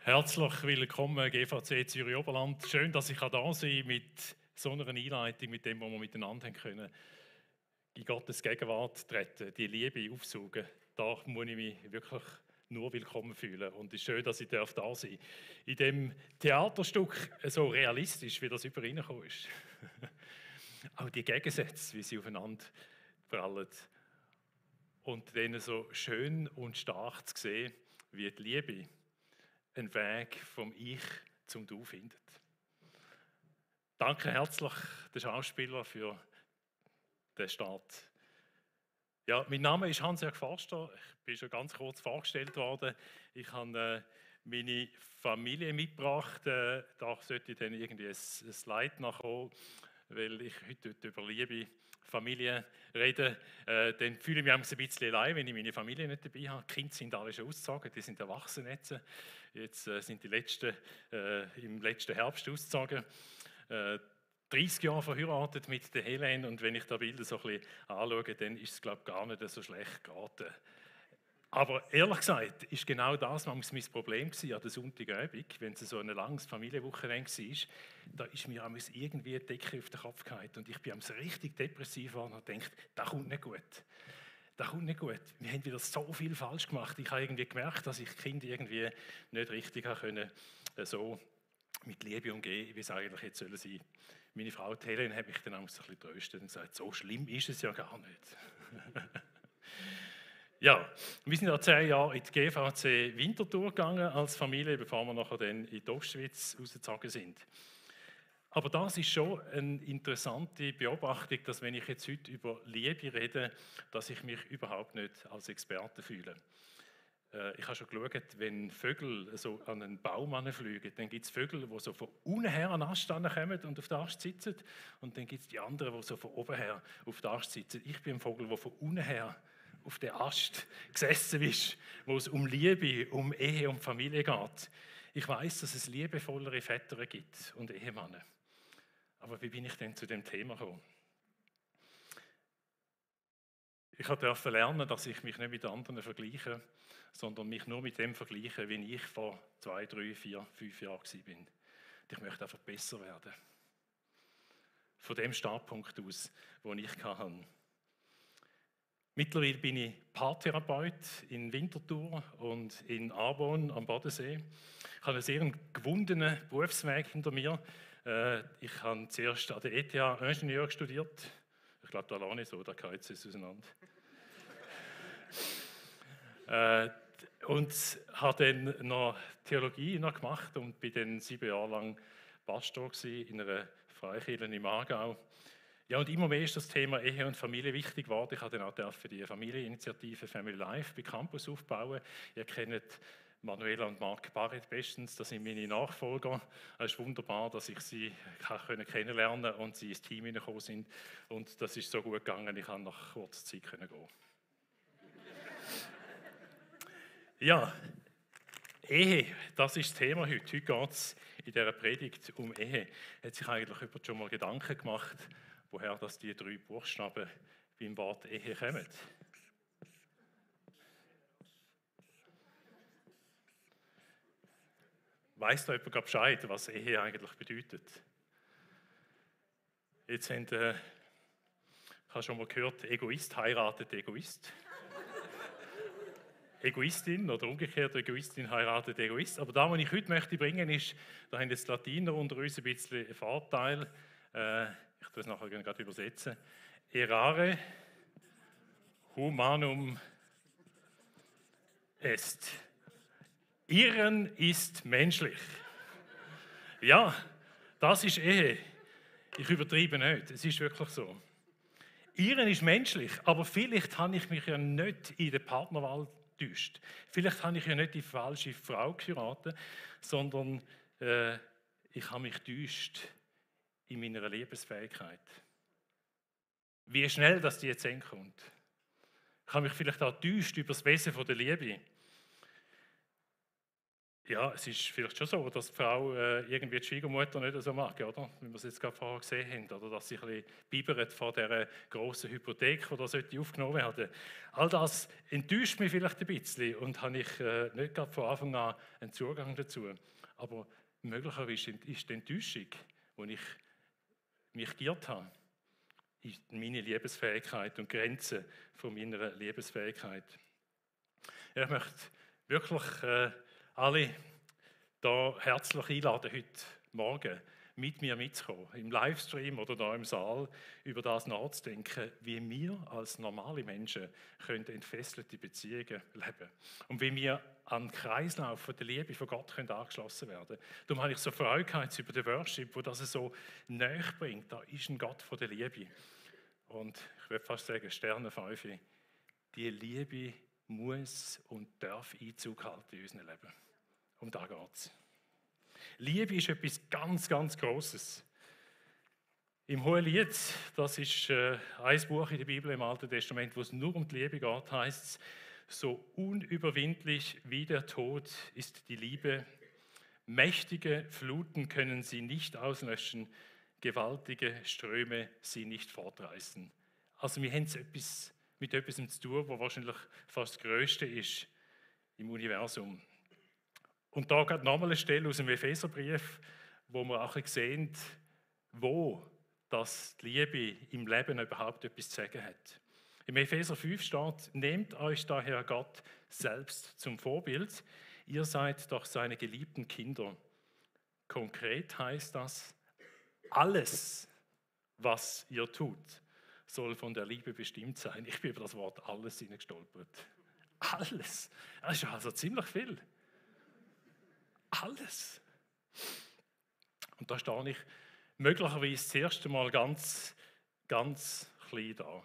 Herzlich willkommen, GVC Zürich Oberland. Schön, dass ich da sein kann mit so einer Einleitung, mit dem, was wir miteinander haben können. In Gottes Gegenwart treten, die Liebe aufsaugen. Da muss ich mich wirklich nur willkommen fühlen. Und es ist schön, dass ich da sein darf. In dem Theaterstück, so realistisch, wie das über reingekommen ist. Auch die Gegensätze, wie sie aufeinander prallen. Und dann so schön und stark zu sehen, wie die Liebe einen Weg vom Ich zum Du findet. Danke herzlich den Schauspieler für den Start. Ja, mein Name ist Hans-Jörg Forster. Ich bin schon ganz kurz vorgestellt worden. Ich habe meine Familie mitgebracht. Da sollte ich dann irgendwie ein Slide nachkommen, weil ich heute über Liebe, Familie rede. Dann fühle ich mich ein bisschen allein, wenn ich meine Familie nicht dabei habe. Die Kinder sind alle schon ausgezogen, die sind erwachsen jetzt. Jetzt sind die letzten im letzten Herbst ausgezogen. 30 Jahre verheiratet mit der Helene, und wenn ich da Bilder so ein bisschen anschaue, dann ist es, glaube ich, gar nicht so schlecht geraten. Aber ehrlich gesagt, ist genau das mein Problem gewesen, an der Sonntagabend, wenn es so ein langes Familienwochenende war, da ist mir irgendwie die Decke auf den Kopf gefallen und ich bin so richtig depressiv geworden und dachte, das kommt nicht gut. Das kommt nicht gut. Wir haben wieder so viel falsch gemacht. Ich habe irgendwie gemerkt, dass ich die Kinder irgendwie nicht richtig können, so mit Liebe umgehen, wie es eigentlich jetzt sein soll. Meine Frau Helen hat mich dann auch ein bisschen tröstet und gesagt, so schlimm ist es ja gar nicht. Ja, wir sind ja 10 Jahre in die GVC Winterthur gegangen als Familie, bevor wir nachher dann in die Ostschweiz rausgezogen sind. Aber das ist schon eine interessante Beobachtung, dass wenn ich jetzt heute über Liebe rede, dass ich mich überhaupt nicht als Experte fühle. Ich habe schon geschaut, wenn Vögel so an einen Baum fliegen, dann gibt es Vögel, die so von unten her an den Ast kommen und auf den Ast sitzen. Und dann gibt es die anderen, die so von oben her auf den Ast sitzen. Ich bin ein Vogel, der von unten her auf den Ast gesessen ist, wo es um Liebe, um Ehe, um Familie geht. Ich weiß, dass es liebevollere Väter gibt und Ehemänner. Aber wie bin ich denn zu dem Thema gekommen? Ich durfte lernen, dass ich mich nicht mit anderen vergleiche, sondern mich nur mit dem vergleiche, wie ich vor 2, 3, 4, 5 Jahren war. Ich möchte einfach besser werden. Von dem Startpunkt aus, wo ich hatte. Mittlerweile bin ich Paartherapeut in Winterthur und in Arbon am Bodensee. Ich habe einen sehr gewundenen Berufsweg hinter mir. Ich habe zuerst an der ETH Ingenieur studiert. Ich glaube, da alleine so, da geht es auseinander. Und habe dann noch Theologie gemacht und bin dann 7 Jahre lang Pastor in einer Freikirche im Aargau. Ja, und immer mehr ist das Thema Ehe und Familie wichtig geworden. Ich habe dann auch die Familieninitiative Family Life bei Campus aufbauen. Ihr kennt Manuela und Marc Barrett bestens, das sind meine Nachfolger. Es ist wunderbar, dass ich sie kennenlernen und sie ins Team hineingekommen sind. Und das ist so gut gegangen, ich kann nach kurzer Zeit gehen. Ja, Ehe, das ist das Thema heute. Heute geht es in dieser Predigt um Ehe. Hat sich eigentlich jemand schon mal Gedanken gemacht, woher das die 3 Buchstaben beim Wort Ehe kommen? Weiss da jemand Bescheid, was Ehe eigentlich bedeutet? Jetzt ich habe schon mal gehört, Egoist heiratet Egoist. Egoistin oder umgekehrt, Egoistin heiratet Egoist. Aber da, was ich heute möchte bringen, ist, da haben jetzt die Latiner unter uns ein bisschen einen Vorteil. Ich tue es nachher gerade übersetzen. Errare humanum est. Irren ist menschlich. Ja, das ist Ehe. Ich übertreibe nicht, es ist wirklich so. Irren ist menschlich, aber vielleicht habe ich mich ja nicht in der Partnerwahl getäuscht. Vielleicht habe ich ja nicht die falsche Frau geheiratet, sondern ich habe mich getäuscht in meiner Liebesfähigkeit. Wie schnell das die jetzt kommt. Ich habe mich vielleicht auch getäuscht über das Wesen der Liebe. Ja, es ist vielleicht schon so, dass die Frau irgendwie die Schwiegermutter nicht so mag, oder? Wie wir es jetzt gerade vorher gesehen haben, oder dass sie ein bisschen bibbert vor dieser grossen Hypothek, die da sollte aufgenommen werden. All das enttäuscht mich vielleicht ein bisschen und habe ich nicht gerade von Anfang an einen Zugang dazu. Aber möglicherweise ist die Enttäuschung, wo ich mich geirrt habe, ist meine Liebesfähigkeit und Grenzen von meiner Liebesfähigkeit. Ich möchte wirklich alle da herzlich einladen, heute Morgen mit mir mitzukommen, im Livestream oder da im Saal, über das nachzudenken, wie wir als normale Menschen können entfesselte Beziehungen leben und wie wir an den Kreislauf von der Liebe von Gott können angeschlossen werden. Darum habe ich so Freude über den Worship, wo das so näher bringt. Da ist ein Gott von der Liebe. Und ich würde fast sagen, Sterne 5, die Liebe muss und darf Einzug halten in unserem Leben. Um da geht es. Liebe ist etwas ganz, ganz Grosses. Im Hohelied, das ist ein Buch in der Bibel im Alten Testament, wo es nur um die Liebe geht, heißt es, so unüberwindlich wie der Tod ist die Liebe. Mächtige Fluten können sie nicht auslöschen, gewaltige Ströme sie nicht fortreißen. Also wir haben es mit etwas zu tun, was wahrscheinlich fast das Größte ist im Universum. Und da geht nochmal eine Stelle aus dem Epheserbrief, wo wir auch sehen, wo das die Liebe im Leben überhaupt etwas zu sagen hat. Im Epheser 5 steht, nehmt euch daher Gott selbst zum Vorbild, ihr seid doch seine geliebten Kinder. Konkret heißt das, alles, was ihr tut, soll von der Liebe bestimmt sein. Ich bin über das Wort alles hineingestolpert. Alles. Das ist also ziemlich viel. Alles. Und da stehe ich möglicherweise das erste Mal ganz, ganz klein da.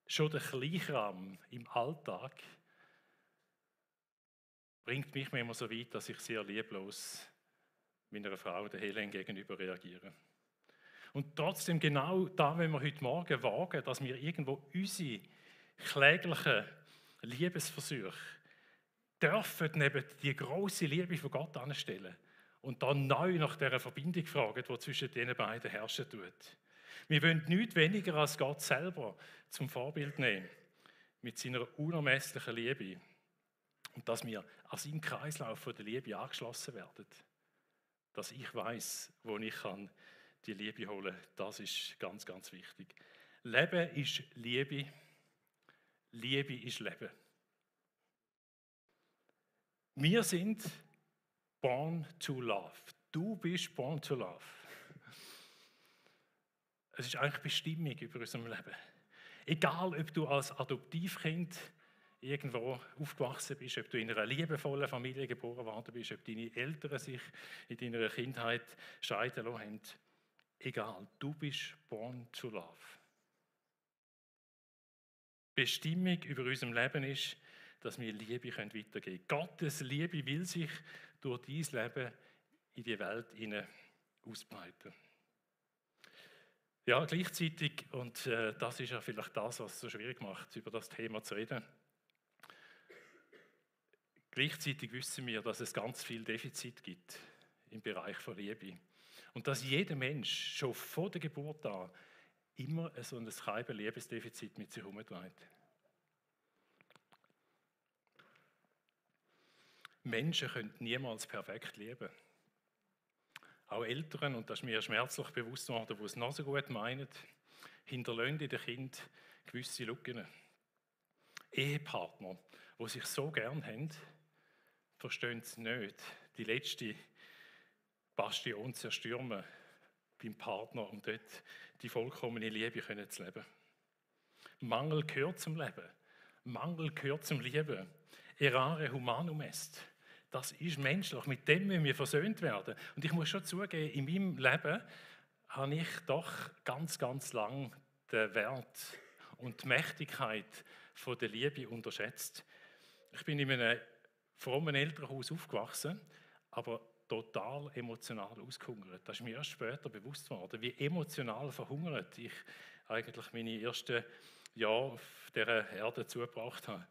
Schon der Kleinkram im Alltag bringt mich manchmal so weit, dass ich sehr lieblos meiner Frau, der Helen, gegenüber reagiere. Und trotzdem genau da, wenn wir heute Morgen wagen, dass wir irgendwo unsere kläglichen Liebesversuche dürfen neben die große Liebe von Gott anstellen und dann neu nach dieser Verbindung fragen, die zwischen den beiden herrschen tut. Wir wollen nichts weniger als Gott selber zum Vorbild nehmen, mit seiner unermesslichen Liebe. Und dass wir an seinem Kreislauf von der Liebe angeschlossen werden. Dass ich weiß, wo ich kann die Liebe holen kann, das ist ganz, ganz wichtig. Leben ist Liebe, Liebe ist Leben. Wir sind born to love. Du bist born to love. Es ist eigentlich Bestimmung über unserem Leben. Egal, ob du als Adoptivkind irgendwo aufgewachsen bist, ob du in einer liebevollen Familie geboren worden bist, ob deine Eltern sich in deiner Kindheit scheiden lassen haben. Egal, du bist born to love. Bestimmung über unserem Leben ist, dass wir Liebe weitergeben können. Gottes Liebe will sich durch dein Leben in die Welt ausbreiten. Ja, gleichzeitig, und das ist ja vielleicht das, was es so schwierig macht, über das Thema zu reden. Gleichzeitig wissen wir, dass es ganz viel Defizit gibt im Bereich von Liebe. Und dass jeder Mensch schon vor der Geburt an immer so ein kleines Liebesdefizit mit sich herumträgt. Menschen können niemals perfekt lieben. Auch Eltern, und das ist mir schmerzlich bewusst worden, die es noch so gut meinen, hinterlassen in den Kindern gewisse Lücken. Ehepartner, die sich so gern haben, verstehen es nicht, die letzte Bastion zu erstürmen beim Partner und dort die vollkommene Liebe zu leben. Mangel gehört zum Leben. Mangel gehört zum Leben. Errare humanum est. Das ist menschlich, mit dem müssen wir versöhnt werden. Und ich muss schon zugeben, in meinem Leben habe ich doch ganz, ganz lang den Wert und die Mächtigkeit von der Liebe unterschätzt. Ich bin in einem frommen Elternhaus aufgewachsen, aber total emotional ausgehungert. Das ist mir erst später bewusst worden, wie emotional verhungert ich eigentlich meine ersten Jahre auf dieser Erde zugebracht habe.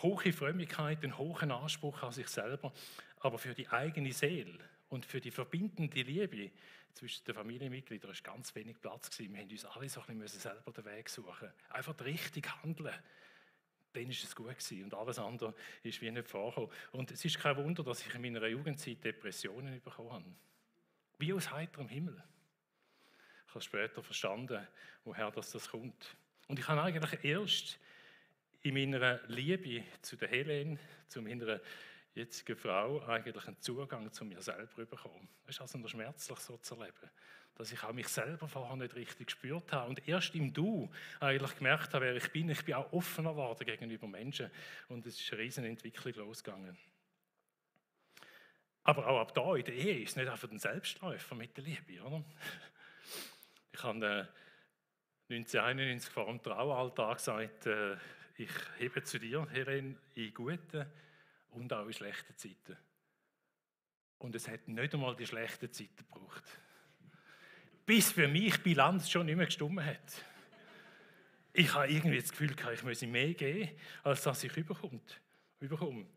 hohe Frömmigkeit, einen hohen Anspruch an sich selber, aber für die eigene Seele und für die verbindende Liebe zwischen den Familienmitgliedern war ganz wenig Platz gewesen. Wir mussten uns alle so ein bisschen selber den Weg suchen. Einfach richtig handeln. Dann war es gut gewesen und alles andere ist wie nicht vorgekommen. Und es ist kein Wunder, dass ich in meiner Jugendzeit Depressionen bekommen habe. Wie aus heiterem Himmel. Ich habe später verstanden, woher das kommt. Und ich habe eigentlich erst in meiner Liebe zu der Helene, zu meiner jetzigen Frau, eigentlich einen Zugang zu mir selber bekommen. Es ist also noch schmerzlich, so zu erleben, dass ich auch mich selber vorher nicht richtig gespürt habe und erst im Du eigentlich gemerkt habe, wer ich bin. Ich bin auch offener geworden gegenüber Menschen und es ist eine riesen Entwicklung losgegangen. Aber auch ab da in der Ehe ist es nicht einfach ein Selbstläufer mit der Liebe, oder? Ich habe 1991 vor dem Traualtar gesagt, ich hebe zu dir, Helene, in guten und auch in schlechten Zeiten. Und es hat nicht einmal die schlechten Zeiten gebraucht. Bis für mich die Bilanz schon nicht mehr gestimmt hat. Ich habe irgendwie das Gefühl, ich müsse mehr geben, als dass ich überkomme.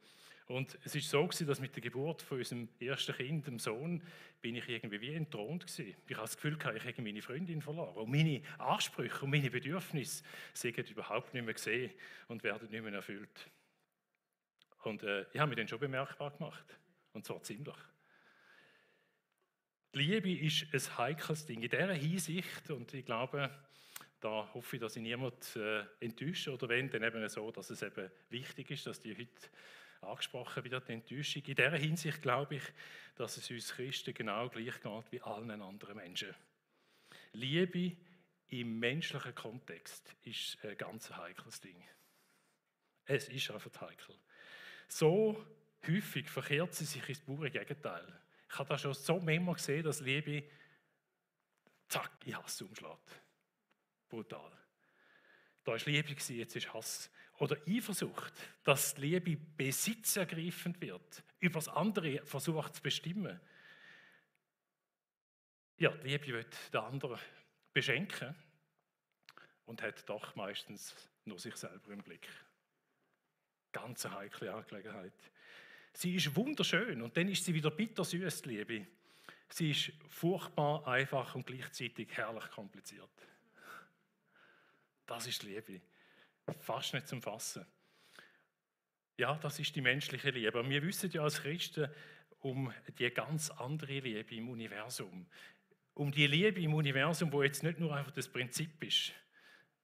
Und es war so gewesen, dass mit der Geburt von unserem ersten Kind, dem Sohn, bin ich irgendwie wie entthront gewesen. Ich habe das Gefühl, ich hätte meine Freundin verloren. Und meine Ansprüche und meine Bedürfnisse sind überhaupt nicht mehr gesehen und werden nicht mehr erfüllt. Und ich habe mich dann schon bemerkbar gemacht. Und zwar ziemlich. Die Liebe ist ein heikles Ding. In dieser Hinsicht, und ich glaube, da hoffe ich, dass ich niemand enttäusche, oder wenn, dann eben so, dass es eben wichtig ist, dass die heute angesprochen wird, die Enttäuschung. In dieser Hinsicht glaube ich, dass es uns Christen genau gleich geht wie allen anderen Menschen. Liebe im menschlichen Kontext ist ein ganz heikles Ding. Es ist einfach heikel. So häufig verkehrt sie sich ins pure Gegenteil. Ich habe da schon so manchmal gesehen, dass Liebe zack, in Hass umschlägt. Brutal. Da war Liebe, jetzt ist Hass. Oder Eifersucht, dass die Liebe besitzergreifend wird, über das andere versucht zu bestimmen. Ja, die Liebe will den anderen beschenken und hat doch meistens nur sich selber im Blick. Ganz eine heikle Angelegenheit. Sie ist wunderschön und dann ist sie wieder bittersüß, die Liebe. Sie ist furchtbar einfach und gleichzeitig herrlich kompliziert. Das ist die Liebe. Fast nicht zum Fassen. Ja, das ist die menschliche Liebe. Aber wir wissen ja als Christen um die ganz andere Liebe im Universum. Um die Liebe im Universum, wo jetzt nicht nur einfach das Prinzip ist.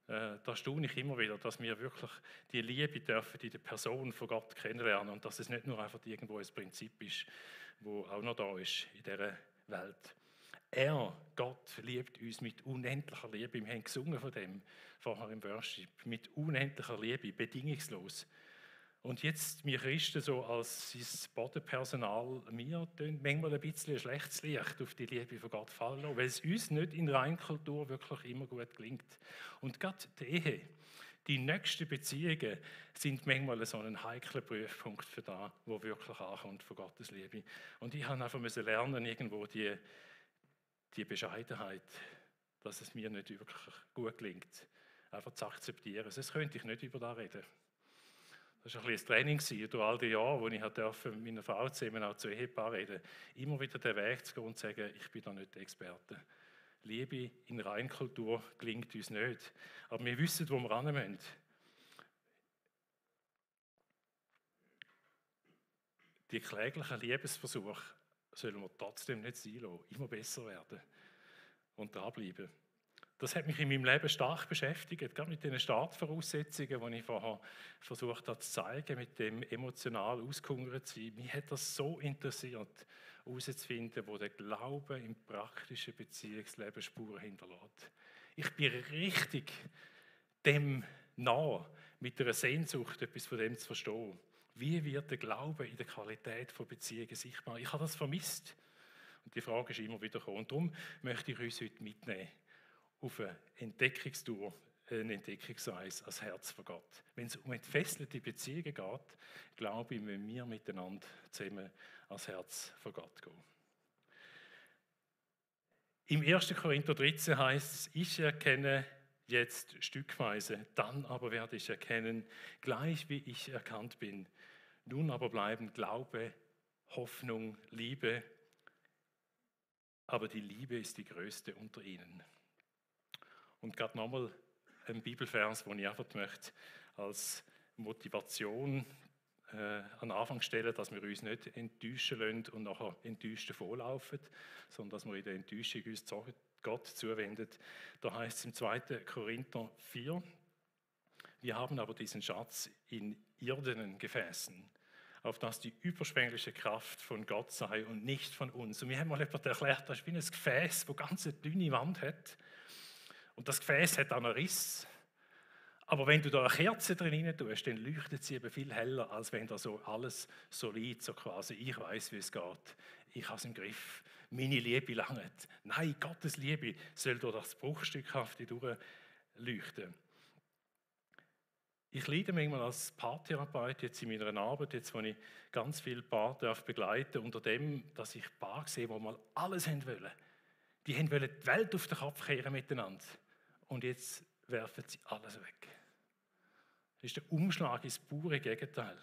Da staune ich immer wieder, dass wir wirklich die Liebe dürfen in der Person von Gott kennenlernen und dass es nicht nur einfach irgendwo ein Prinzip ist, wo auch noch da ist in dieser Welt. Gott, liebt uns mit unendlicher Liebe. Wir haben gesungen von dem vorher im Worship. Mit unendlicher Liebe, bedingungslos. Und jetzt, wir Christen, so als sein Bodenpersonal, wir tun manchmal ein bisschen ein schlechtes Licht auf die Liebe von Gott fallen, weil es uns nicht in Reinkultur wirklich immer gut gelingt. Und gerade die Ehe, die nächsten Beziehungen sind manchmal so ein heikler Prüfpunkt für das, wo wirklich ankommt von Gottes Liebe. Und ich habe einfach lernen, irgendwo die Bescheidenheit, dass es mir nicht wirklich gut gelingt, einfach zu akzeptieren. Sonst könnte ich nicht über das reden. Das war ein bisschen ein Training durch all die Jahre, wo ich mit meiner Frau zusammen auch zu Ehepaaren reden, immer wieder den Weg zu gehen und zu sagen, ich bin da nicht der Experte. Liebe in Reinkultur gelingt uns nicht. Aber wir wissen, wo wir ran müssen. Die kläglichen Liebesversuche sollen wir trotzdem nicht sein lassen, immer besser werden und dranbleiben. Das hat mich in meinem Leben stark beschäftigt, gerade mit den Startvoraussetzungen, die ich vorher versucht habe zu zeigen, mit dem emotional ausgehungert zu sein. Mich hat das so interessiert, herauszufinden, wo der Glaube im praktischen Beziehungsleben Spuren hinterlässt. Ich bin richtig dem nah, mit einer Sehnsucht etwas von dem zu verstehen. Wie wird der Glaube in der Qualität von Beziehungen sichtbar? Ich habe das vermisst. Und die Frage ist immer wieder gekommen. Und darum möchte ich uns heute mitnehmen auf eine Entdeckungstour, eine Entdeckungsreise als Herz von Gott. Wenn es um entfesselte Beziehungen geht, glaube ich, müssen wir miteinander zusammen als Herz von Gott gehen. Im 1. Korinther 13 heißt es, ich erkenne jetzt stückweise, dann aber werde ich erkennen, gleich wie ich erkannt bin. Nun aber bleiben Glaube, Hoffnung, Liebe, aber die Liebe ist die größte unter ihnen. Und gerade nochmal ein Bibelvers, den ich einfach möchte als Motivation an den Anfang stellen, dass wir uns nicht enttäuschen lassen und nachher enttäuscht davonlaufen, sondern dass wir in der Enttäuschung uns Gott zuwenden. Da heißt es im 2. Korinther 4, wir haben aber diesen Schatz in irdenen Gefäßen, auf dass die überschwängliche Kraft von Gott sei und nicht von uns. Und mir hat mal jemand erklärt, das ist wie ein Gefäß, das ganz eine dünne Wand hat. Und das Gefäß hat auch einen Riss. Aber wenn du da eine Kerze drin rein tust, dann leuchtet sie eben viel heller, als wenn da so alles solid, so quasi, ich weiß, wie es geht. Ich habe es im Griff. Meine Liebe langt. Nein, Gottes Liebe soll durch das Bruchstückhafte durchleuchten. Ich leide manchmal als Paartherapeut jetzt in meiner Arbeit, jetzt wo ich ganz viele Paare begleiten unter dem, dass ich Paare sehe, die mal alles haben wollen. Die haben wollen die Welt auf den Kopf kehren miteinander. Und jetzt werfen sie alles weg. Das ist der Umschlag ins pure Gegenteil.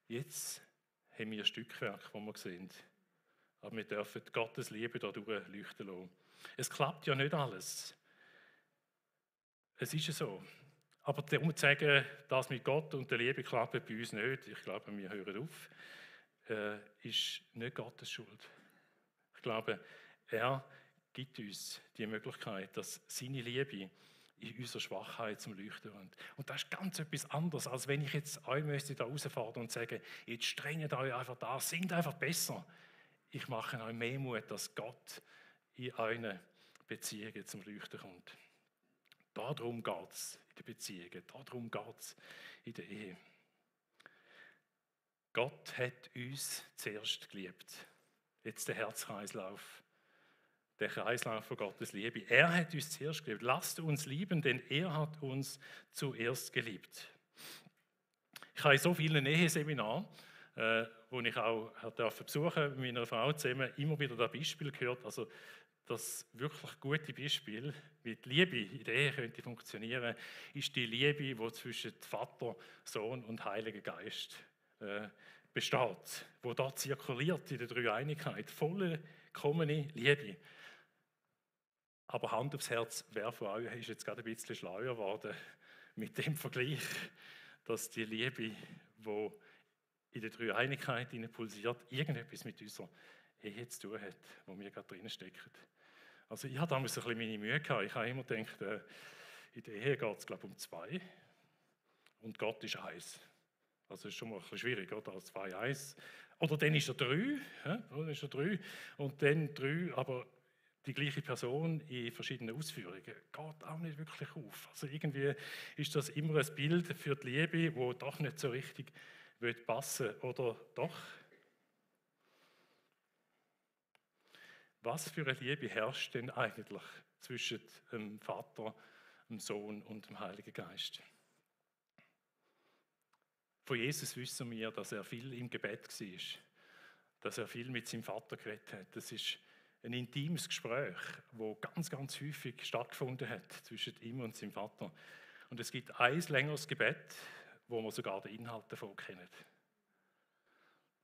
Jetzt haben wir ein Stückwerk, das wir sehen. Aber wir dürfen Gottes Liebe da durchleuchten lassen. Es klappt ja nicht alles. Es ist ja so. Aber darum zu sagen, das mit Gott und der Liebe klappt bei uns nicht, ich glaube, wir hören auf, ist nicht Gottes Schuld. Ich glaube, er gibt uns die Möglichkeit, dass seine Liebe in unserer Schwachheit zum Leuchten kommt. Und das ist ganz etwas anderes, als wenn ich jetzt euch müsste da rausfahren und sagen, jetzt strengt euch einfach da, singt einfach besser. Ich mache euch mehr Mut, dass Gott in euren Beziehungen zum Leuchten kommt. Darum geht es in den Beziehungen, darum geht es in der Ehe. Gott hat uns zuerst geliebt. Jetzt der Herzkreislauf, der Kreislauf von Gottes Liebe. Er hat uns zuerst geliebt. Lasst uns lieben, denn er hat uns zuerst geliebt. Ich habe in so vielen Eheseminaren, wo ich auch besuchen mit meiner Frau zusammen, immer wieder das Beispiel gehört, also das wirklich gute Beispiel, wie die Liebe in der Ehe könnte funktionieren, ist die Liebe, die zwischen Vater, Sohn und Heiligen Geist besteht, wo da zirkuliert in der Dreieinigkeit, vollkommene Liebe. Aber Hand aufs Herz, wer von euch ist jetzt gerade ein bisschen schlauer geworden mit dem Vergleich, dass die Liebe, die in der Dreieinigkeit pulsiert, irgendetwas mit unserer Ehe zu tun hat, wo wir gerade drinnen stecken. Also ich hatte damals ein bisschen meine Mühe gehabt. Ich habe immer gedacht, in der Ehe geht es, glaube ich, um 2 und Gott ist 1. Also das ist schon mal ein bisschen schwierig, oder? Als 2, 1. Oder dann ist er 3, dann ist er 3 und dann 3, aber die gleiche Person in verschiedenen Ausführungen. Geht auch nicht wirklich auf. Also irgendwie ist das immer ein Bild für die Liebe, wo doch nicht so richtig passen will. Oder doch? Was für eine Liebe herrscht denn eigentlich zwischen dem Vater, dem Sohn und dem Heiligen Geist? Von Jesus wissen wir, dass er viel im Gebet war, dass er viel mit seinem Vater geredet hat. Das ist ein intimes Gespräch, das ganz, ganz häufig stattgefunden hat zwischen ihm und seinem Vater. Und es gibt ein längeres Gebet, wo wir sogar den Inhalt davon kennen.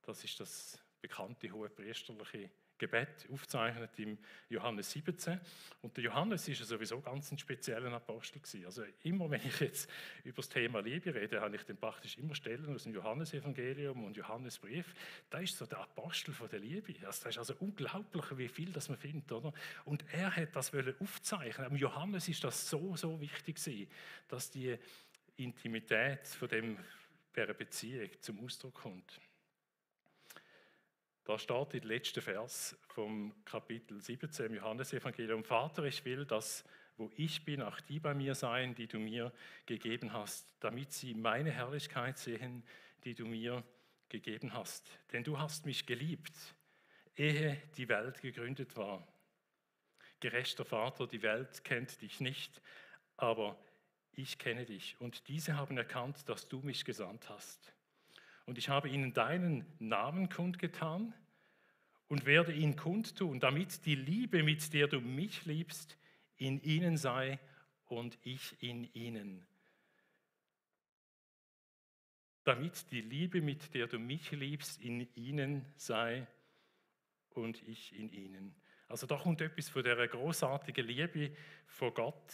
Das ist das bekannte hohepriesterliche Gebet, aufgezeichnet im Johannes 17. Und der Johannes ist ja sowieso ganz ein spezieller Apostel gewesen. Also immer, wenn ich jetzt über das Thema Liebe rede, habe ich dann praktisch immer Stellen aus dem Johannesevangelium und Johannesbrief. Da ist so der Apostel von der Liebe. Also das ist also unglaublich, wie viel das man findet, oder? Und er hat das aufzeichnen. Am Johannes ist das so, so wichtig gewesen, dass die Intimität von dieser Beziehung zum Ausdruck kommt. Da steht im letzten Vers vom Kapitel 17 im Johannesevangelium: Vater, ich will, dass, wo ich bin, auch die bei mir seien, die du mir gegeben hast, damit sie meine Herrlichkeit sehen, die du mir gegeben hast. Denn du hast mich geliebt, ehe die Welt gegründet war. Gerechter Vater, die Welt kennt dich nicht, aber ich kenne dich. Und diese haben erkannt, dass du mich gesandt hast. Und ich habe ihnen deinen Namen kundgetan und werde ihn kundtun, damit die Liebe, mit der du mich liebst, in ihnen sei und ich in ihnen. Damit die Liebe, mit der du mich liebst, in ihnen sei und ich in ihnen. Also da kommt etwas von dieser großartigen Liebe von Gott,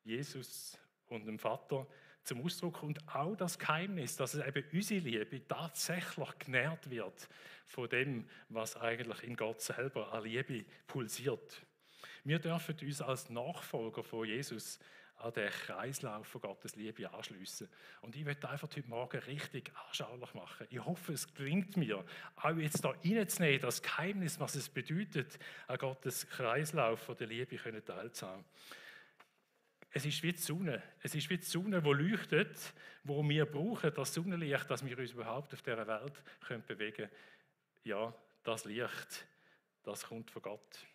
Jesus und dem Vater zum Ausdruck und auch das Geheimnis, dass es eben unsere Liebe tatsächlich genährt wird von dem, was eigentlich in Gott selber an Liebe pulsiert. Wir dürfen uns als Nachfolger von Jesus an den Kreislauf von Gottes Liebe anschliessen. Und ich möchte einfach heute Morgen richtig anschaulich machen. Ich hoffe, es gelingt mir, auch jetzt da reinzunehmen, das Geheimnis, was es bedeutet, an Gottes Kreislauf von der Liebe teilzuhaben. Es ist wie die Sonne. Es ist wie die Sonne, die leuchtet, wo wir brauchen, das Sonnenlicht, dass wir uns überhaupt auf dieser Welt bewegen können. Ja, das Licht, das kommt von Gott.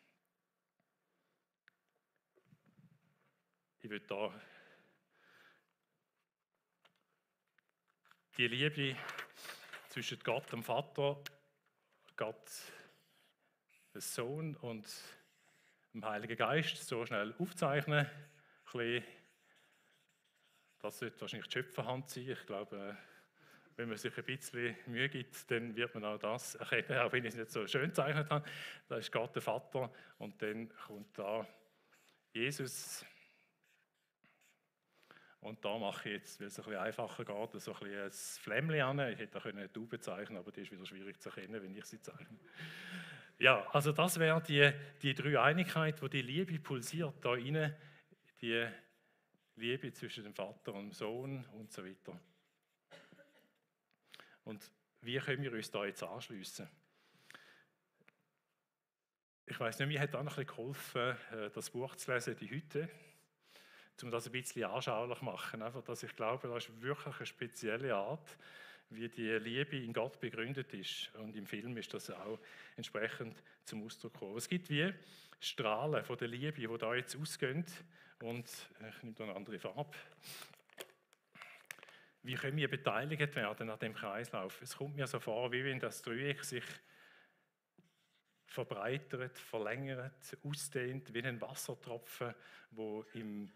Ich will da die Liebe zwischen Gott, dem Vater, Gott, dem Sohn und dem Heiligen Geist so schnell aufzeichnen. Das sollte wahrscheinlich die Schöpferhand sein. Ich glaube, wenn man sich ein bisschen Mühe gibt, dann wird man auch das erkennen, auch wenn ich es nicht so schön gezeichnet habe. Da ist Gott der Vater und dann kommt da Jesus. Und da mache ich jetzt, weil es ein bisschen einfacher geht, so ein bisschen ein Flämmchen an. Ich hätte auch eine Taube zeichnen, aber die ist wieder schwierig zu erkennen, wenn ich sie zeichne. Ja, also das wäre die Dreieinigkeit, wo die Liebe pulsiert da rein, die Liebe zwischen dem Vater und dem Sohn und so weiter. Und wie können wir uns da jetzt anschliessen? Ich weiss nicht, mir hat auch noch ein bisschen geholfen, das Buch zu lesen, die Hütte, um das ein bisschen anschaulich zu machen. Einfach, dass ich glaube, das ist wirklich eine spezielle Art, wie die Liebe in Gott begründet ist. Und im Film ist das auch entsprechend zum Ausdruck gekommen. Es gibt wie Strahlen von der Liebe, die da jetzt ausgehen. Und ich nehme da eine andere Farbe. Wie können wir beteiligt werden an dem Kreislauf? Es kommt mir so vor, wie wenn das Dreieck sich verbreitert, verlängert, ausdehnt, wie ein Wassertropfen, wie ein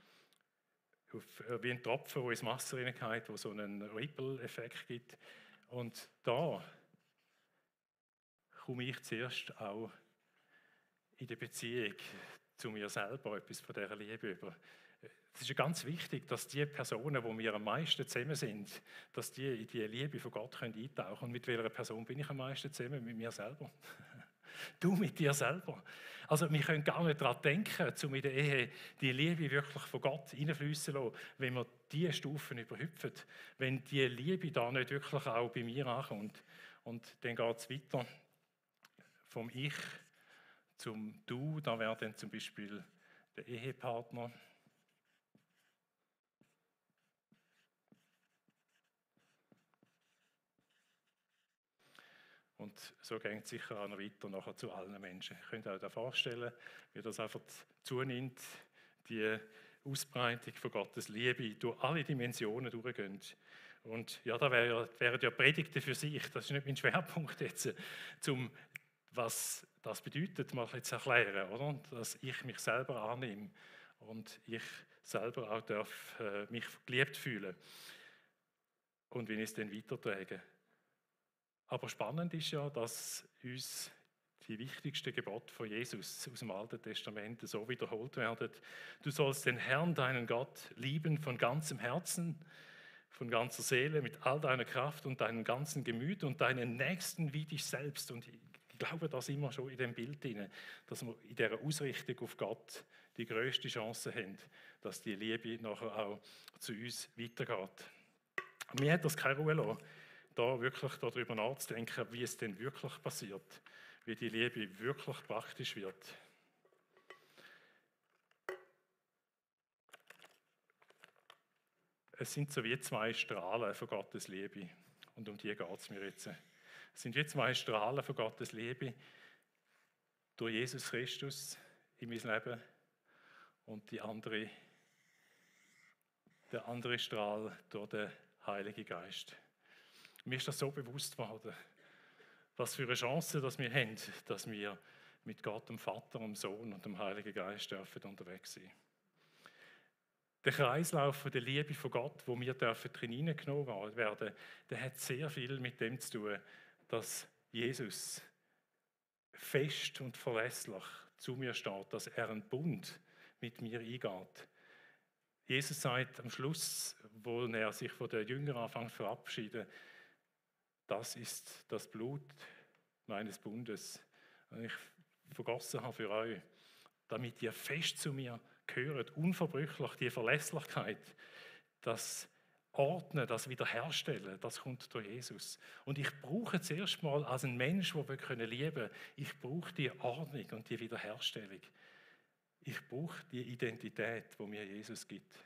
Tropfen, der ins Wasser hineingeht, wo so einen Ripple-Effekt gibt. Und da komme ich zuerst auch in der Beziehung zu mir selber etwas von dieser Liebe über. Es ist ja ganz wichtig, dass die Personen, wo wir am meisten zusammen sind, dass die in die Liebe von Gott eintauchen können. Und mit welcher Person bin ich am meisten zusammen? Mit mir selber. Du mit dir selber. Also wir können gar nicht daran denken, um in der Ehe die Liebe wirklich von Gott hineinfließen zu lassen, wenn wir diese Stufen überhüpfen, wenn die Liebe da nicht wirklich auch bei mir ankommt. Und dann geht es weiter vom Ich zum Du, da wäre dann zum Beispiel der Ehepartner. Und so geht es sicher auch noch weiter nachher zu allen Menschen. Ihr könnt euch da vorstellen, wie das einfach zunimmt, die Ausbreitung von Gottes Liebe durch alle Dimensionen durchgeht. Und ja, da wären ja Predigten für sich, das ist nicht mein Schwerpunkt jetzt, was das bedeutet, mal zu erklären, oder? Dass ich mich selber annehme und ich selber auch darf mich geliebt fühlen und wie ich es dann weitertrage. Aber spannend ist ja, dass uns die wichtigsten Gebote von Jesus aus dem Alten Testament so wiederholt werden. Du sollst den Herrn, deinen Gott, lieben von ganzem Herzen, von ganzer Seele, mit all deiner Kraft und deinem ganzen Gemüt und deinen Nächsten wie dich selbst. Und ich glaube, da sind wir schon in dem Bild drin, dass wir in dieser Ausrichtung auf Gott die grösste Chance haben, dass die Liebe nachher auch zu uns weitergeht. Mir hat das keine Ruhe gelassen, da wirklich darüber nachzudenken, wie es denn wirklich passiert, wie die Liebe wirklich praktisch wird. Es sind so wie zwei Strahlen von Gottes Liebe und um die geht es mir jetzt. Es sind wie zwei Strahlen von Gottes Liebe durch Jesus Christus in mein Leben und der andere Strahl durch den Heiligen Geist. Mir ist das so bewusst geworden, was für eine Chance dass wir haben, dass wir mit Gott, dem Vater, dem Sohn und dem Heiligen Geist dürfen unterwegs sein. Der Kreislauf von der Liebe von Gott, wo wir drin hineingenommen werden, der hat sehr viel mit dem zu tun, dass Jesus fest und verlässlich zu mir steht, dass er einen Bund mit mir eingeht. Jesus sagt am Schluss, wo er sich von den Jüngern anfängt zu verabschieden, das ist das Blut meines Bundes, das ich vergossen habe für euch, damit ihr fest zu mir gehört, unverbrüchlich, die Verlässlichkeit, das Ordnen, das Wiederherstellen, das kommt durch Jesus. Und ich brauche zuerst mal als ein Mensch, der wir lieben können, ich brauche die Ordnung und die Wiederherstellung. Ich brauche die Identität, die mir Jesus gibt.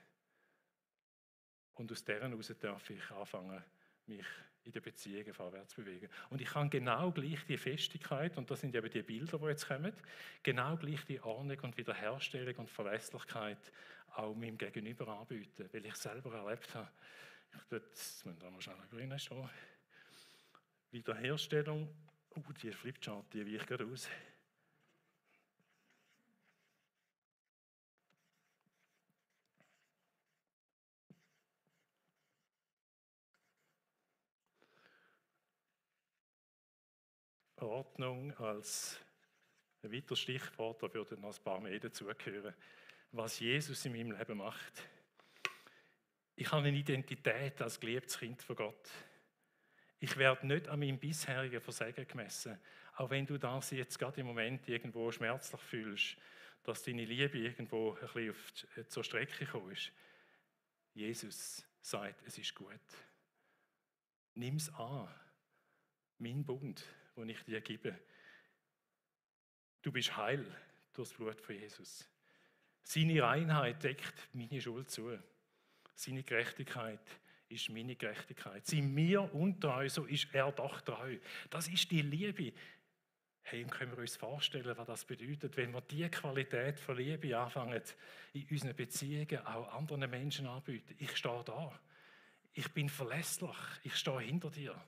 Und aus deren heraus darf ich anfangen, mich in den Beziehungen vorwärts zu bewegen. Und ich kann genau gleich die Festigkeit, und das sind eben die Bilder, die jetzt kommen, genau gleich die Ordnung und Wiederherstellung und Verlässlichkeit auch meinem Gegenüber anbieten, weil ich selber erlebt habe. Jetzt müssen wir mal schnell reinstehen. Wiederherstellung, die Flipchart, die weicht gerade aus. Ordnung als ein weiteres Stichwort, da würden noch ein paar mehr dazugehören, was Jesus in meinem Leben macht. Ich habe eine Identität als geliebtes Kind von Gott. Ich werde nicht an meinem bisherigen Versagen gemessen, auch wenn du das jetzt gerade im Moment irgendwo schmerzlich fühlst, dass deine Liebe irgendwo ein bisschen zur Strecke gekommen ist. Jesus sagt, es ist gut. Nimm es an, mein Bund, den ich dir gebe. Du bist heil durch das Blut von Jesus. Seine Reinheit deckt meine Schuld zu. Seine Gerechtigkeit ist meine Gerechtigkeit. Sind wir untreu, so ist er doch treu. Das ist die Liebe. Hey, können wir uns vorstellen, was das bedeutet, wenn wir diese Qualität von Liebe anfangen, in unseren Beziehungen auch anderen Menschen anbieten. Ich stehe da. Ich bin verlässlich. Ich stehe hinter dir.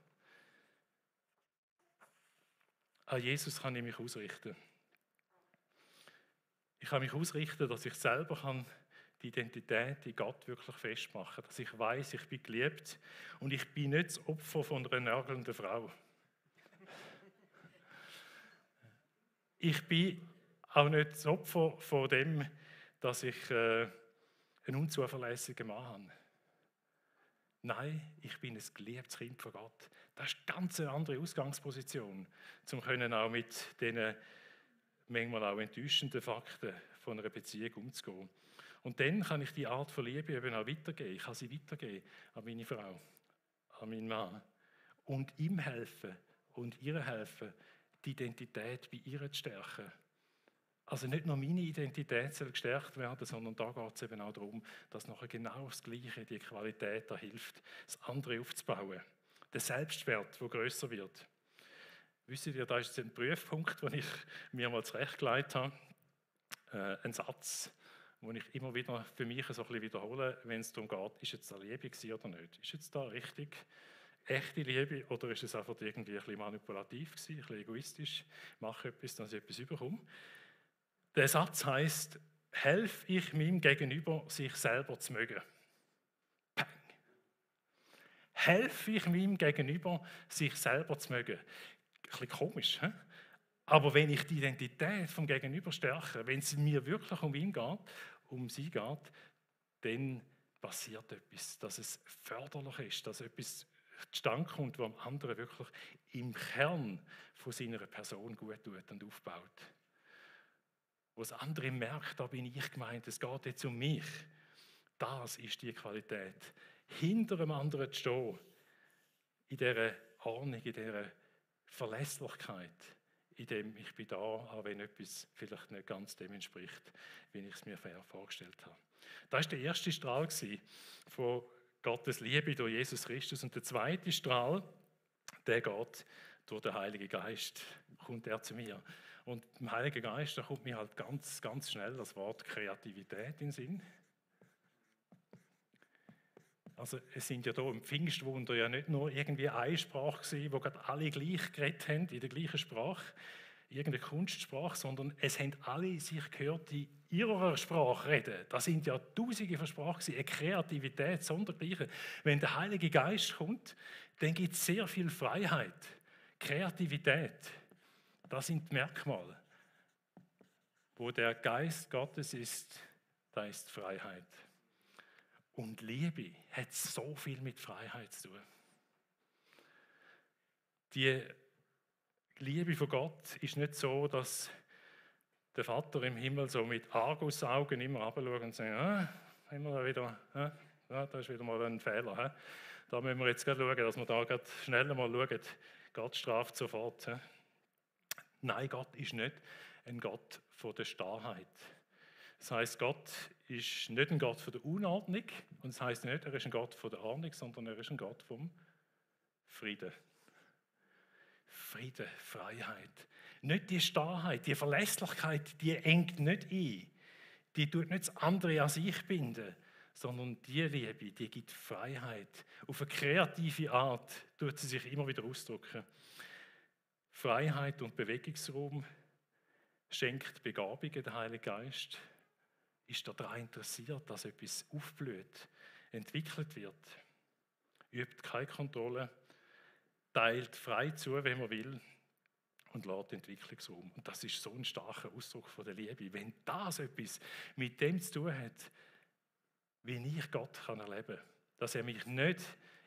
An Jesus kann ich mich ausrichten. Ich kann mich ausrichten, dass ich selber die Identität in Gott wirklich festmachen kann. Dass ich weiß, ich bin geliebt und ich bin nicht das Opfer von einer nörgelnden Frau. Ich bin auch nicht das Opfer von dem, dass ich einen unzuverlässigen Mann habe. Nein, ich bin ein geliebtes Kind von Gott. Das ist eine ganz andere Ausgangsposition, um auch mit diesen manchmal auch enttäuschenden Fakten von einer Beziehung umzugehen. Und dann kann ich die Art von Liebe eben auch weitergeben. Ich kann sie weitergeben an meine Frau, an meinen Mann. Und ihm helfen und ihr helfen, die Identität bei ihr zu stärken. Also nicht nur meine Identität soll gestärkt werden, sondern da geht es eben auch darum, dass nachher genau das Gleiche, die Qualität da hilft, das andere aufzubauen. Der Selbstwert, der grösser wird. Wisst ihr, da ist ein Prüfpunkt, den ich mir mal zurechtgelegt habe. Ein Satz, den ich immer wieder für mich so ein bisschen wiederhole, wenn es darum geht, ist jetzt da Liebe gewesen oder nicht? Ist jetzt da richtig echte Liebe oder ist es einfach irgendwie ein bisschen manipulativ gewesen, ein bisschen egoistisch? Ich mache etwas, dass ich etwas überkomme. Der Satz heisst, helfe ich meinem Gegenüber, sich selber zu mögen. Peng. Helfe ich meinem Gegenüber, sich selber zu mögen. Ein bisschen komisch, he? Aber wenn ich die Identität vom Gegenüber stärke, wenn es mir wirklich um ihn geht, um sie geht, dann passiert etwas, dass es förderlich ist, dass etwas zustande kommt, was dem anderen wirklich im Kern von seiner Person gut tut und aufbaut. Wo das andere merkt, da bin ich gemeint, es geht jetzt um mich. Das ist die Qualität. Hinter dem anderen zu stehen, in dieser Ordnung, in dieser Verlässlichkeit, in dem ich bin da, auch wenn etwas vielleicht nicht ganz dem entspricht, wie ich es mir vorgestellt habe. Das war der erste Strahl von Gottes Liebe durch Jesus Christus. Und der zweite Strahl, der geht durch den Heiligen Geist, kommt er zu mir. Und im Heiligen Geist, da kommt mir halt ganz, ganz schnell das Wort Kreativität in den Sinn. Also es sind ja hier im Pfingstwunder ja nicht nur irgendwie eine Sprache gewesen, wo gerade alle gleich geredet haben, in der gleichen Sprache, irgendeine Kunstsprache, sondern es haben alle sich gehört, die ihrer Sprache reden. Das sind ja Tausende von Sprachen, eine Kreativität sondergleichen. Wenn der Heilige Geist kommt, dann gibt es sehr viel Freiheit, Kreativität. Das sind die Merkmale. Wo der Geist Gottes ist, da ist Freiheit. Und Liebe hat so viel mit Freiheit zu tun. Die Liebe von Gott ist nicht so, dass der Vater im Himmel so mit Argusaugen immer runterschaut und sagt, haben wir da wieder, da ist wieder mal ein Fehler. Da müssen wir jetzt gerade schauen, dass wir da gerade schneller mal schauen. Gott straft sofort. Nein, Gott ist nicht ein Gott von der Starrheit. Das heisst, Gott ist nicht ein Gott von der Unordnung und das heisst nicht, er ist ein Gott von der Ordnung, sondern er ist ein Gott vom Frieden. Frieden, Freiheit. Nicht die Starrheit, die Verlässlichkeit, die engt nicht ein. Die tut nicht das andere an sich binden, sondern die Liebe, die gibt Freiheit. Auf eine kreative Art tut sie sich immer wieder ausdrücken. Freiheit und Bewegungsraum schenkt Begabungen der Heilige Geist. Ist daran interessiert, dass etwas aufblüht, entwickelt wird. Übt keine Kontrolle, teilt frei zu, wenn man will, und lässt Entwicklungsraum. Und das ist so ein starker Ausdruck von der Liebe. Wenn das etwas mit dem zu tun hat, wie ich Gott erleben kann, dass er mich nicht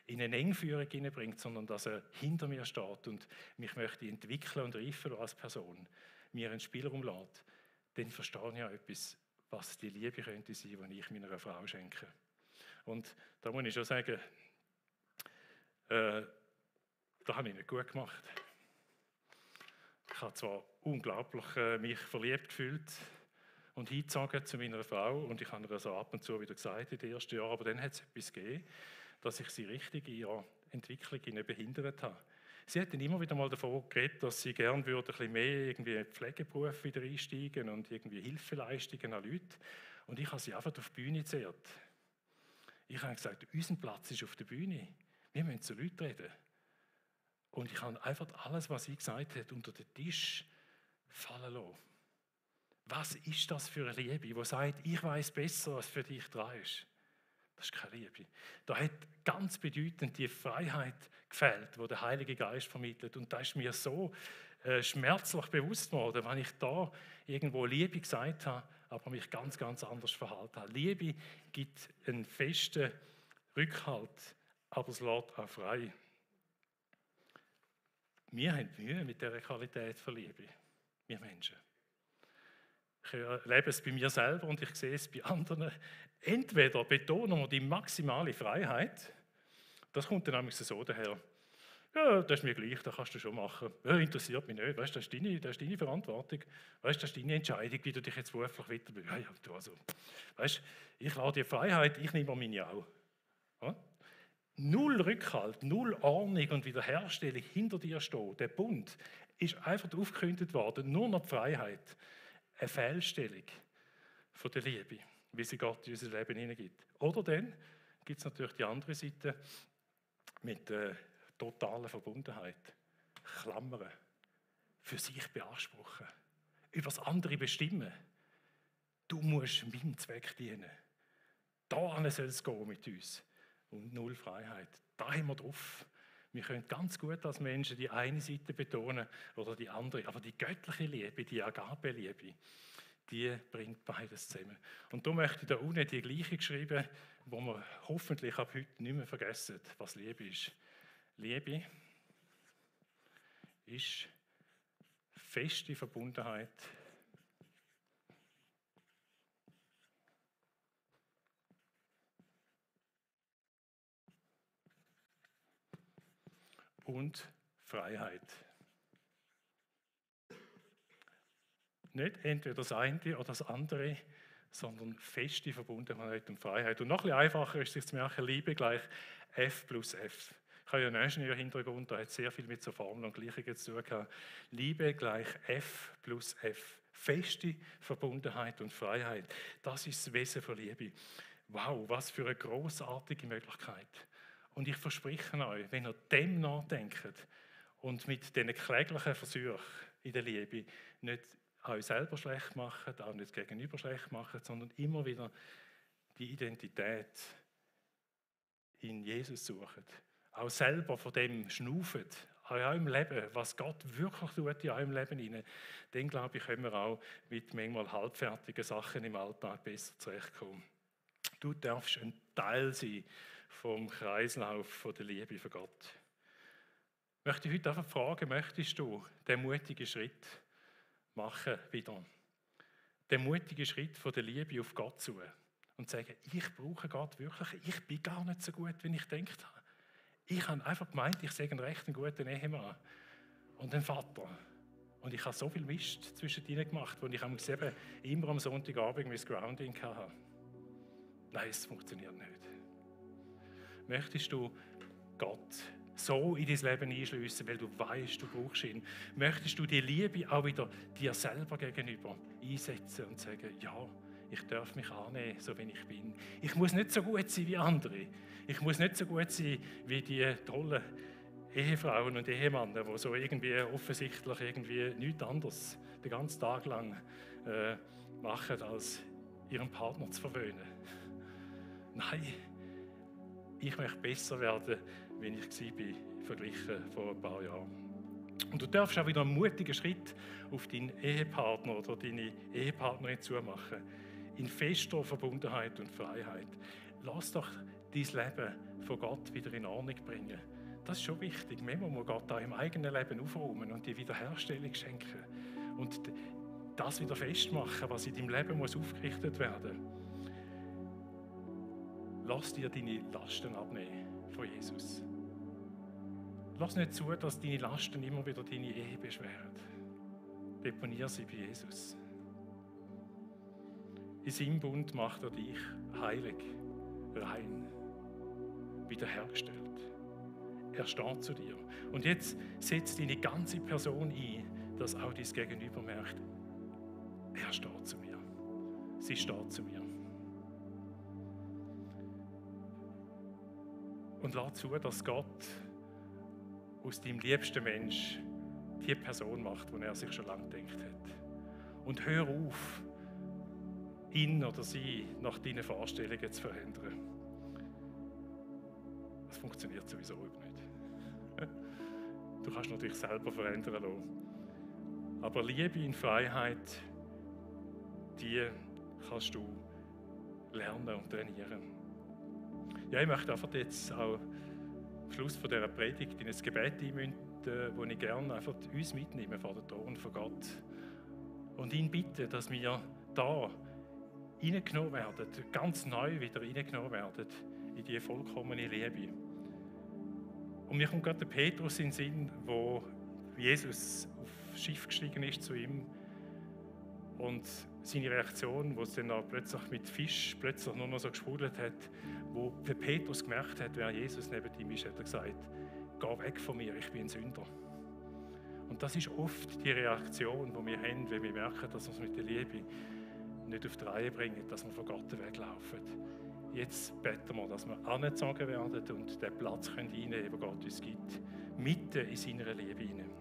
in eine Engführung hineinbringt, sondern dass er hinter mir steht und mich möchte entwickeln und reifen als Person, mir einen Spielraum lässt, dann verstehe ich ja etwas, was die Liebe könnte sein, die ich meiner Frau schenke. Und da muss ich schon sagen, da habe ich nicht gut gemacht. Ich habe zwar unglaublich mich verliebt gefühlt und hingezogen zu meiner Frau und ich habe ihr so ab und zu wieder gesagt in den ersten Jahren, aber dann hat es etwas gegeben, dass ich sie richtig in ihrer Entwicklung behindert habe. Sie hat dann immer wieder mal davon geredet, dass sie gerne würde ein bisschen mehr irgendwie in den Pflegeberuf wieder einsteigen und irgendwie Hilfeleistungen an Leute. Und ich habe sie einfach auf die Bühne gezerrt. Ich habe gesagt, unser Platz ist auf der Bühne. Wir müssen zu Leuten reden. Und ich habe einfach alles, was sie gesagt hat, unter den Tisch fallen lassen. Was ist das für eine Liebe, die sagt, ich weiß besser, was für dich dran ist? Das ist keine Liebe. Da hat ganz bedeutend die Freiheit gefehlt, die der Heilige Geist vermittelt. Und da ist mir so schmerzlich bewusst worden, wenn ich da irgendwo Liebe gesagt habe, aber mich ganz, ganz anders verhalten habe. Liebe gibt einen festen Rückhalt, aber es lässt auch frei. Wir haben Mühe mit dieser Qualität von Liebe, wir Menschen. Ich erlebe es bei mir selber und ich sehe es bei anderen. Entweder betonen wir die maximale Freiheit, das kommt dann nämlich so daher, ja, das ist mir gleich, das kannst du schon machen. Ja, interessiert mich nicht, weißt, das ist deine Verantwortung, weißt, das ist deine Entscheidung, wie du dich jetzt beruflich weiterbildest. Ja, du also, weißt, ich lasse dir Freiheit, ich nehme meine auch. Ja? Null Rückhalt, null Ordnung und Wiederherstellung hinter dir stehen. Der Bund ist einfach aufgekündigt worden, nur noch die Freiheit. Eine Fehlstellung von der Liebe, wie sie Gott in unser Leben hineingibt. Oder dann gibt es natürlich die andere Seite mit totaler Verbundenheit. Klammern, für sich beanspruchen, über das andere bestimmen. Du musst meinem Zweck dienen. Da soll es gehen mit uns. Und null Freiheit. Da haben wir drauf. Wir können ganz gut als Menschen die eine Seite betonen oder die andere. Aber die göttliche Liebe, die Agape-Liebe, die bringt beides zusammen. Und da möchte ich da unten die gleiche geschrieben, wo wir hoffentlich ab heute nicht mehr vergessen, was Liebe ist. Liebe ist feste Verbundenheit und Freiheit. Nicht entweder das eine oder das andere, sondern feste Verbundenheit und Freiheit. Und noch ein bisschen einfacher ist sich zu merken, Liebe gleich F plus F. Ich habe ja einen Ingenieurhintergrund, da hat sehr viel mit so Formeln und Gleichungen zu tun gehabt. Liebe gleich F plus F. Feste Verbundenheit und Freiheit. Das ist das Wesen von Liebe. Wow, was für eine großartige Möglichkeit. Und ich verspreche euch, wenn ihr dem nachdenkt und mit diesen kläglichen Versuchen in der Liebe nicht euch selber schlecht macht, auch nicht das Gegenüber schlecht macht, sondern immer wieder die Identität in Jesus sucht. Auch selber von dem schnauft, an eurem Leben, was Gott wirklich tut in eurem Leben hinein, dann glaube ich, können wir auch mit manchmal halbfertigen Sachen im Alltag besser zurechtkommen. Du darfst ein Teil sein vom Kreislauf von der Liebe von Gott. Ich möchte heute einfach fragen, möchtest du den mutigen Schritt machen wieder? Den mutigen Schritt von der Liebe auf Gott zu und sagen, ich brauche Gott wirklich, ich bin gar nicht so gut, wie ich gedacht habe. Ich habe einfach gemeint, ich sei ein recht guter Ehemann und ein Vater. Und ich habe so viel Mist zwischen ihnen gemacht, wo ich eben immer am Sonntagabend mein Grounding hatte. Nein, es funktioniert nicht. Möchtest du Gott so in dein Leben einschliessen, weil du weißt, du brauchst ihn? Möchtest du die Liebe auch wieder dir selber gegenüber einsetzen und sagen, ja, ich darf mich annehmen, so wie ich bin. Ich muss nicht so gut sein wie andere. Ich muss nicht so gut sein wie die tollen Ehefrauen und Ehemänner, die so irgendwie offensichtlich nichts anderes den ganzen Tag lang machen, als ihren Partner zu verwöhnen. Nein, ich möchte besser werden, wie ich war, verglichen vor ein paar Jahren. Und du darfst auch wieder einen mutigen Schritt auf deinen Ehepartner oder deine Ehepartnerin zumachen. In fester Verbundenheit und Freiheit. Lass doch dein Leben von Gott wieder in Ordnung bringen. Das ist schon wichtig. Manchmal muss Gott auch im eigenen Leben aufräumen und die Wiederherstellung schenken. Und das wieder festmachen, was in deinem Leben muss aufgerichtet werden muss. Lass dir deine Lasten abnehmen von Jesus. Lass nicht zu, dass deine Lasten immer wieder deine Ehe beschweren. Deponier sie bei Jesus. In seinem Bund macht er dich heilig, rein, wiederhergestellt. Er steht zu dir. Und jetzt setzt deine ganze Person ein, dass auch dein Gegenüber merkt, er steht zu mir. Sie steht zu mir. Und lass zu, dass Gott aus deinem liebsten Mensch die Person macht, die er sich schon lange gedacht hat. Und hör auf, ihn oder sie nach deinen Vorstellungen zu verändern. Das funktioniert sowieso nicht. Du kannst natürlich selber verändern lassen. Aber Liebe in Freiheit, die kannst du lernen und trainieren. Ja, ich möchte einfach jetzt auch am Schluss von dieser Predigt in ein Gebet einmünden, wo ich gerne einfach uns mitnehme vor den Thron von Gott und ihn bitte, dass wir da reingenommen werden, ganz neu wieder reingenommen werden in die vollkommene Liebe. Und mir kommt gerade der Petrus in den Sinn, wo Jesus aufs Schiff gestiegen ist zu ihm und seine Reaktion, wo es dann auch plötzlich mit Fisch plötzlich nur noch so gesprudelt hat, wo der Petrus gemerkt hat, wer Jesus neben ihm ist, hat er gesagt, geh weg von mir, ich bin ein Sünder. Und das ist oft die Reaktion, die wir haben, wenn wir merken, dass wir es mit der Liebe nicht auf die Reihe bringen, dass wir von Gott weglaufen. Jetzt beten wir, dass wir angezogen werden und den Platz einnehmen können, den Gott uns gibt, mitten in seiner Liebe hinein.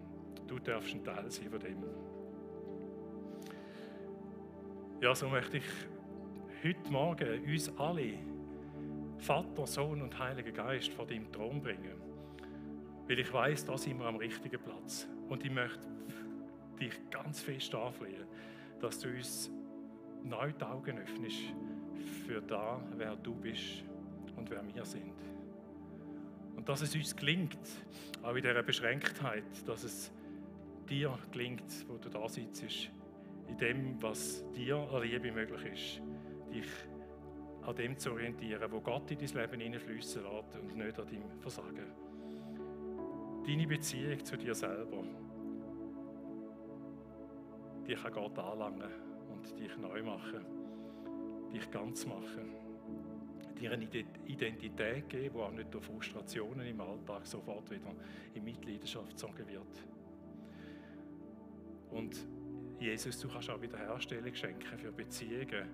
Du darfst ein Teil sein von dem. Ja, so möchte ich heute Morgen uns alle, Vater, Sohn und Heiliger Geist, vor deinem Thron bringen. Weil ich weiss, da sind wir am richtigen Platz. Und ich möchte dich ganz fest anflehen, dass du uns neu die Augen öffnest für da, wer du bist und wer wir sind. Und dass es uns gelingt, auch in dieser Beschränktheit, dass es dir gelingt, wo du da sitzt, in dem, was dir an Liebe möglich ist, dich an dem zu orientieren, wo Gott in dein Leben hineinfließen lässt und nicht an deinem Versagen. Deine Beziehung zu dir selber, die kann Gott anlangen und dich neu machen, dich ganz machen, dir eine Identität geben, die auch nicht durch Frustrationen im Alltag sofort wieder in Mitleidenschaft gezogen wird. Und Jesus, du kannst auch Wiederherstellung schenken für Beziehungen,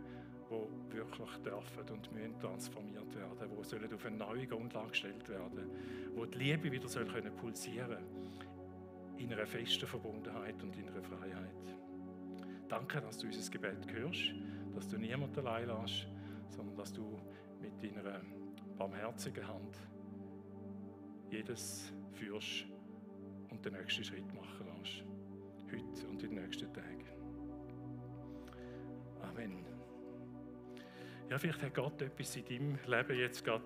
die wirklich dürfen und müssen transformiert werden, die sollen auf eine neue Grundlage gestellt werden, wo die Liebe wieder soll können pulsieren in einer festen Verbundenheit und in einer Freiheit. Danke, dass du unser Gebet hörst, dass du niemanden allein lässt, sondern dass du mit deiner barmherzigen Hand jedes führst und den nächsten Schritt machen lässt. Heute und in den nächsten Tagen. Amen. Ja, vielleicht hat Gott etwas in deinem Leben jetzt gerade